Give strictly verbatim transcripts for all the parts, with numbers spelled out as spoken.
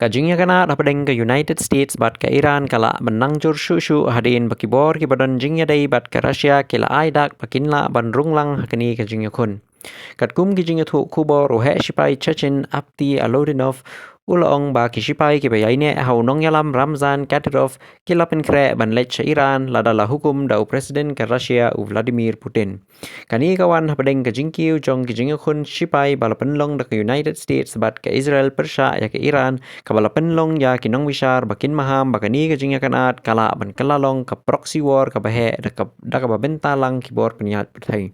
Ka jingïakynad hapdeng ka United States bad ka Iran ka lah ban nang jur shuh shuh hadien ba ki bor kiba don jingïadei bad ka Russia ki la ai dak ba kin lah ban rung lang ha kane ka jingïakhun. Katkum ki jingïathuh khubor, u heh shipai Chechen Apti Alodinov u la ong ba ki shipai kiba ïaineh ha u nongïalam Ramzan Kadyrov ki la pynkhreh ban leit sha Iran lada la hukum da u President ka Russia u Vladimir Putin. Kane ka wan hapdeng ka jingkiew jong ki jingïakhun shipai ba la pynlong da ka United States bad ka Israel pyrshah ïa ka Iran, kaba la pynlong ïa ki nongbishar ba kin maham ba kane ka jingïakynad ka lah ban kylla long ka proxy war kaba heh da ka, da kaba bynta lang ki bor pynïaid pyrthei.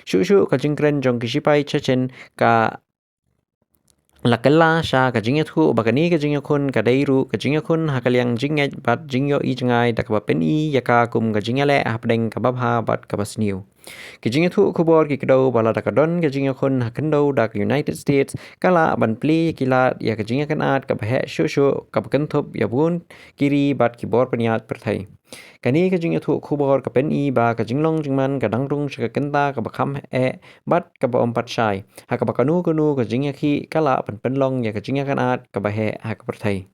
Shuh shuh ka jingkren jong ki shipai Chechen ka la kylla sha ka jingïathuh ba kane ka jingïakhun ka dei ruh ka jingïakhun ha ka liang jingngeit bad jingïohi jngai da kaba pyni ïa ka kum ka jingïaleh hapdeng kaba bha bad kaba sniew. Ki jingïathuh khubor ki kdew ba lada ka don ka jingïakhun ha khyndew da ka United States, ka lah ban plie ki lad ïa ka jingïakynad kaba heh shuh shuh kaba kynthup ïa bun ki ri bad ki bor pynïaid pyrthei. Kane ka jingïathuh khubor ka pyni ba ka jinglong jingman ka dang rung sha ka kynta kaba kham eh bad kaba ym pat shai, ha kaba kano kano ka jingïakhih ka lah ban pynlong ïa ka jingïakynad kaba heh ha ka pyrthei.